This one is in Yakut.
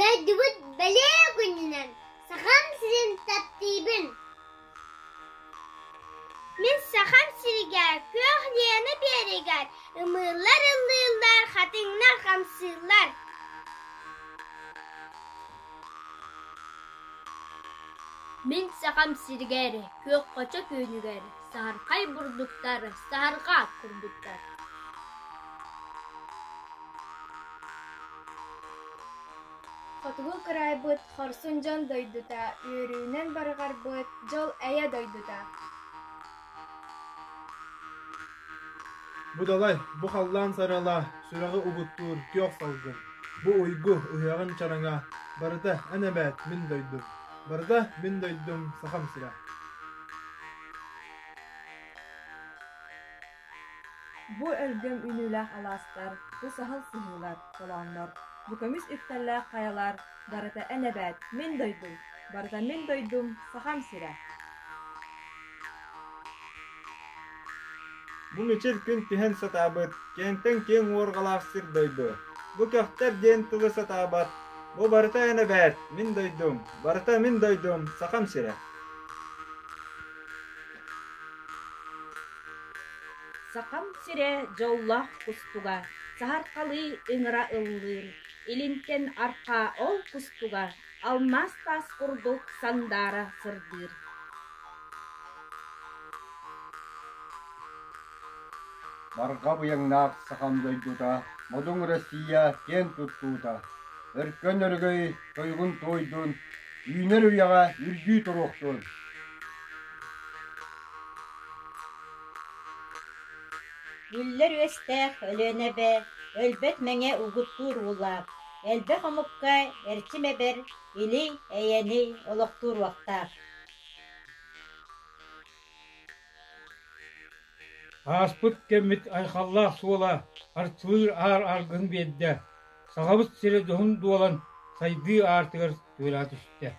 Дойдубут бэлиэ күнүнэн Сахам сирин таптыыбын! Мин Сахам сиригэр күөх Лена биэригэр ымыылар ыллыыллар, хатыҥнар хамсыыллар. Мин Сахам сиригэр күөх хочо күөнүгэр саһархай бурдуктар саһарҕа курдуктар. Хотугу кыраайбыт хорсун дьон дойдута, үөрүүнэн барҕарбыт дьол-эйэ дойдута. Бу далай, бу халлаан сарыала, сүрэҕи угуттуур күөх салгын, бу уйгу ыһыаҕын чараҥа, барыта эн эбээт мин дойдум, барыта мин дойдум Сахам сирэ. Бу өлгөм үүнүүлээх алаастар, бу саһыл сыһыылар, толооннор, бу көмүс үктэллээх хайалар, барыта эн эбээт, мин дойдум, барыта мин дойдум, Сахам сирэ. Бу мичил күн түһэн сатаабыт, киэҥтэн киэҥ уорҕалаах сир дойду. Бу көхтөр диэн тылы сатаабат, бу барыта эн эбээт, мин дойдум, барыта мин дойдум, Сахам сирэ. Сахам сирэ дьоллоох кустуга, саһархалыы ыҥыра ыллыыр, илинтэн арҕаа ол кустуга алмаас таас курдук сандаара сырдыыр. Барҕа быйаҥнаах сахам дойдута, модун Россия киэн туттуута, өркөн өрөгөй тойугун туойдун, үүнэр үйэҕэ үрдүү туруохтун! Үллэр үөстээх Өлүөнэ эбэ өлбөт мэҥэ угуттуур уулаах, элбэх омукка эрчим эбэр или эйэни олохтуур уохтаах. Ааспыт кэммит айхаллаах суола арчылыыр аар аргыһын биэрдэ, Сахабыт сирэ дьоһун дуолан сайдыы аартыгар түөрэ түстэ.